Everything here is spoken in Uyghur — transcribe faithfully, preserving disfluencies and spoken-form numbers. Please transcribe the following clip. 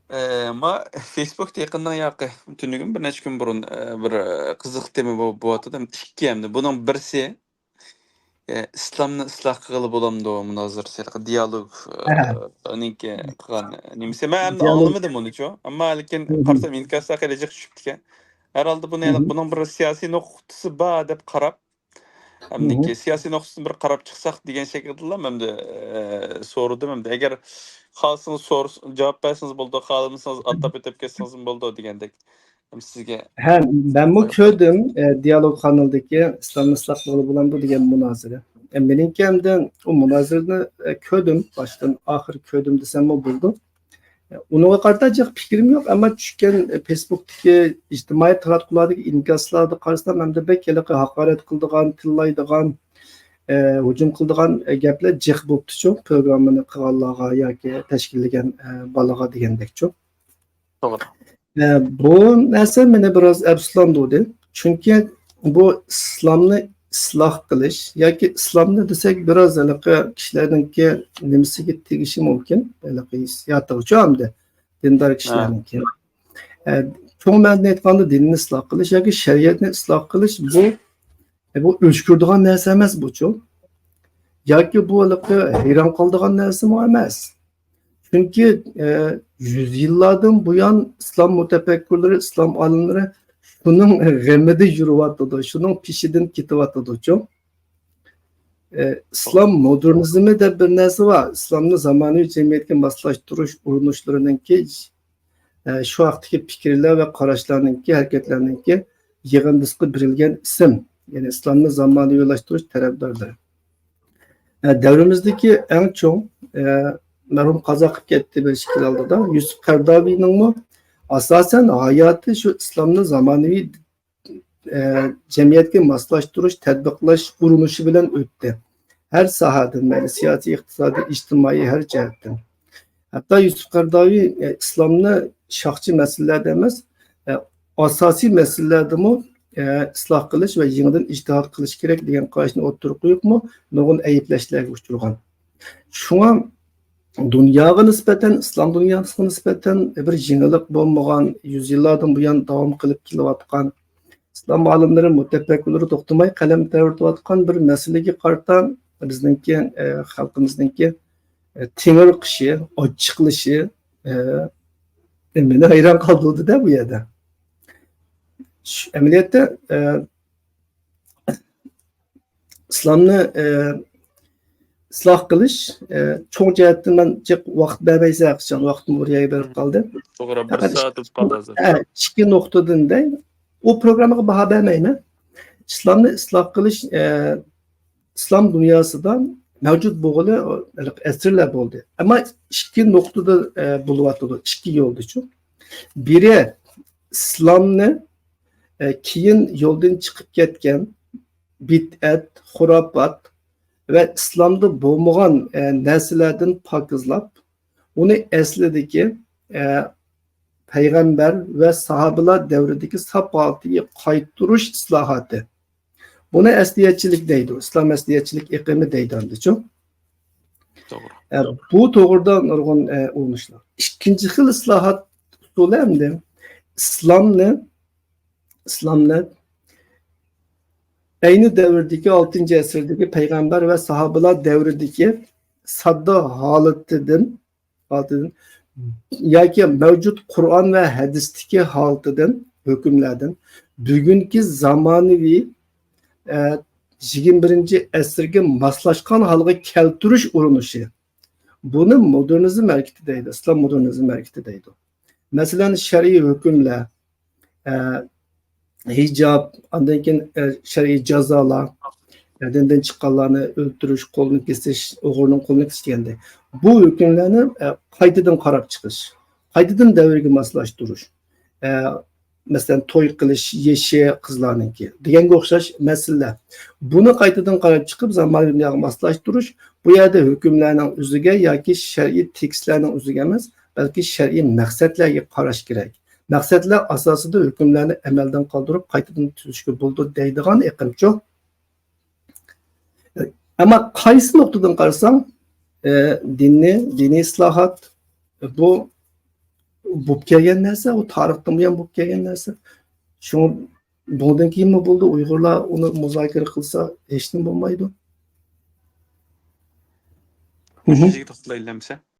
ئە، ما فېيسبۇكتا يېقىندىن ياقى تۈنۈگۈن بىر نەچچە كۈن بۇرۇن، ئە، بىر، ئە، قىزىق تېما بو-، بولۇۋاتىدۇ. ئىككى ئەمدى. بۇنىڭ بىرسى، ئە، ئىسلامنى ئىسلاھ قىلغىلى بولامدۇ مۇنازىرىسى، دىيالوگ، ئە، نىڭكى قىلغان نېمىسى. مەن ئەمدى دىيالوگ. ئاڭلىمىدىم ئۇنى چۇ. ئەمما لېكىن قارىسام ئىنكاسلار خېلى جىق چۈشۈپتىكەن. ھەر ھالدا بۇنى، بۇنىڭ بىر سىياسىي نۇقتىسى بار دەپ قاراپ، ئەمدىكى سىياسىي نۇقتىسىدىن بىر قاراپ چىقساق دېگەن شەكىلدىلا مەن ئەمدى، ئە، سورىدىم ئەمدى. ئەگەر خالىسىڭىز سور-، جاۋاب بەرسىڭىز بولىدۇ، خالىمىسىڭىز ئاتلاپ ئۆتۈپ كەتسىڭىزمۇ بولىدۇ دېگەندەك. ئەمدى سىزگە ھە، مەنمۇ كۆردۈم، ئە، دىيالوگ قانىلىدىكى ئىسلامنى ئىسلاھ قىلغىلى بولامدۇ دېگەن مۇنازىرە. ئە، مېنىڭكى ئەمدى ئۇ مۇنازىرىنى، ئە، كۆردۈم، باشتىن ئاخىر كۆردۈم دېسەممۇ بولىدۇ. ئۇنىڭغا قارىتا جىق پىكرىم يوق، ئەمما چۈشكەن، ئە، فېيسبۇكتىكى ئىجتىمائىي تاراتقۇلاردىكى ئىنكاسلاردا قارىسام، ئەمدى بەك ھېلىقى ھاقارەت قىلىدىغان، تىللايدىغان، ئە، ھۇجۇم قىلىدىغان، ئە، گەپلەر جىق بوپتۇچۇ، پروگراممىنى قىلغانلارغا ياكى تەشكىللىگەن، ئە، بالىغا دېگەندەكچۇ. توغرا. ئە، بۇ نەرسە مېنى بىراز ئەپسۇسلاندۇردى. چۈنكى بۇ ئىسلامنى ئىسلاھ قىلىش ياكى ئىسلامنى دېسەك، بىراز ھېلىقى كىشىلەرنىڭكى نېمىسىگە تېگىشى مۇمكىن، ھېلىقى ھېسسىياتىغىچۇ ئەمدى دىندار كىشىلەرنىڭكى. ئە، چوڭ مەنىدە ئېيتقاندا، دىننى ئىسلاھ قىلىش ياكى شەرىئەتنى ئىسلاھ قىلىش بۇ، ئە، بۇ ئۆچ كۆرىدىغان نەرسە ئەمەس بۇچۇ. ياكى بۇ ھېلىقى ھەيران قالىدىغان نەرسىمۇ ئەمەس. چۈنكى، ئە، يۈز يىللاردىن بۇيان ئىسلام مۇتەپەككۇرلىرى، ئىسلام ئالىملىرى شۇنىڭ غېمىدە يۈرۈۋاتىدۇ، شۇنىڭ پېشىدىن كېتىۋاتىدۇچۇ. ئە، ئىسلام مودېرنىزمى دەپ بىر نەرسە بار. ئىسلامنى زامانىۋى جەمئىيەتكە ماسلاشتۇرۇش ئۇرۇنۇشلىرىنىڭكى، ئە، شۇ ھەقتىكى پىكىرلەر ۋە قاراشلارنىڭكى، ھەرىكەتلەرنىڭكى يىغىندىسىغا بېرىلگەن ئىسىم. يەنى ئىسلامنى زامانىۋىلاشتۇرۇش تەرەپدارلىرى. ئە، دەۋرىمىزدىكى ئەڭ چوڭ، ئە، مەرھۇم قازا قىلىپ كەتتى بىر ئىككى يىل ئالدىدا، يۈسۈپ قەرداۋىنىڭمۇ ئاساسەن ھاياتى شۇ ئىسلامنى زامانىۋى، ئە، جەمئىيەتكە ماسلاشتۇرۇش، تەتبىقلاش ئۇرۇنۇشى بىلەن ئۆتتى. ھەر ساھەدىن، مەيلى سىياسىي، ئىقتىسادىي، ئىجتىمائىي، ھەر جەھەتتىن. ھەتتا يۈسۈپ قەرداۋى، ئە، ئىسلامنى شاخچى مەسىلىلەردە ئەمەس، ئە، ئاساسىي مەسىلىلەردىمۇ، ئە، ئىسلاھ قىلىش ۋە يېڭىدىن ئىجتىھات قىلىش كېرەك دېگەن قاراشنى ئوتتۇرىغا قويۇپمۇ نۇرغۇن ئەيىبلەشلەرگە ئۇچرىغان. شۇڭا دۇنياغا نىسبەتەن، ئىسلام دۇنياسىغا نىسبەتەن بىر يېڭىلىق بولمىغان، يۈز يىللاردىن بۇيان داۋام قىلىپ كېلىۋاتقان، ئىسلام ئالىملىرى، مۇتەپەككۇرلىرى توختىماي قەلەم تەۋرىتىۋاتقان بىر مەسىلىگە قارىتا بىزنىڭكى، ئە، خەلقىمىزنىڭكى، ئە، تېڭىرقىشى، ئاچچىقلىشى، ئە، مېنى ھەيران قالدۇردى-دە بۇ يەردە. شۇ، ئەمەلىيەتتە، ئە، ئىسلامنى، ئە، ئىسلاھ قىلىش، ئە، چوڭ جەھەتتىن مەن جىق ۋاقىت بەرمەيسەن، ھەقىچان ۋاقتىم ئۇريايى بېرىپ قالدى. توغرا، بىر سائەت بولۇپ قالدى ھازىر. ئە، ئىككى نۇقتىدىن دەي، ئۇ پروگراممىغا باھا بەرمەيمەن. ئىسلامنى ئىسلاھ قىلىش، ئە، ئىسلام دۇنياسىدا مەۋجۇت بولغىلى ئەسىرلەر بولدى. ئەمما ئىككى نۇقتىدا، ئە، بولۇۋاتىدۇ، ئىككى يولدىچۇ. بىرى ئىسلامنى، ئە، كېيىن يولدىن چىقىپ كەتكەن بىدئەت، خۇراپات ۋە ئىسلامدا بولمىغان، ئە، نەرسىلەردىن پاكىزلاپ، ئۇنى ئەسلىدىكى، ئە، پەيغەمبەر ۋە ساھابىلار دەۋرىدىكى ساپ ھالىتىگە قايتۇرۇش ئىسلاھاتى. بۇنى ئەسلىيەتچىلىك دەيدۇ، ئىسلام ئەسلىيەتچىلىك ئېقىمى دەيدۇ ئەمدىچۇ. توغرا. ئە، بۇ توغرىدا نۇرغۇن، ئە، ئۇرۇنۇشلار. ئىككىنچى خىل ئىسلاھات ئۇسۇلى ئەمدى ئىسلامنى، ئىسلامنى ئەينى دەۋردىكى، ئالتىنچى ئەسىردىكى پەيغەمبەر ۋە ساھابىلار دەۋرىدىكى ساددا ھالىتىدىن، ھالىتىدىن ياكى مەۋجۇت قۇرئان ۋە ھەدىستىكى ھالىتىدىن، ھۆكۈملەردىن بۈگۈنكى زامانىۋى، ئە، يىگىرمە بىرىنچى ئەسىرگە ماسلاشقان ھالغا كەلتۈرۈش ئۇرۇنۇشى. بۇنى مودېرنىزم ھەرىكىتى دەيدۇ، ئىسلام مودېرنىزم ھەرىكىتى دەيدۇ. مەسىلەن، شەرئىي ھۆكۈملەر، ئە، ھىجاب، ئاندىن كېيىن، ئە، شەرئىي جازالار، ئە، دىندىن چىققانلارنى ئۆلتۈرۈش، قولىنى كېسىش، ئوغرىنىڭ قولىنى كېسىش دېگەندەك. بۇ ھۆكۈملەرنى، ئە، قايتىدىن قاراپ چىقىش، قايتىدىن دەۋرگە ماسلاشتۇرۇش، ئە، مەسىلەن، توي قىلىش يېشى قىزلارنىڭكى دېگەنگە ئوخشاش مەسىلىلەر. بۇنى قايتىدىن قاراپ چىقىپ، زامانىۋى دۇنياغا ماسلاشتۇرۇش، بۇ يەردە ھۆكۈملەرنىڭ ئۆزىگە ياكى شەرئىي تېكىستلەرنىڭ ئۆزىگە ئەمەس، بەلكى شەرئىي مەقسەتلەرگە قاراش كېرەك. مەقسەتلەر ئاساسىدا ھۆكۈملەرنى ئەمەلدىن قالدۇرۇپ، قايتىدىن تۈزۈشكە بولىدۇ دەيدىغان ئېقىمچۇ. ئەمما قايسى نۇقتىدىن قارىساڭ، ئە، دىننى، دىنىي ئىسلاھات، بۇ بولۇپ كەلگەن نەرسە، ئۇ تارىختىن بۇيان بولۇپ كەلگەن نەرسە. شۇڭا بۇندىن كېيىنمۇ بولدى، ئۇيغۇرلار ئۇنى مۇزاكىرە قىلسا، ھېچنېمە بولمايدۇ. مۇشۇ يەرگە توختىلايلى ئەمىسە.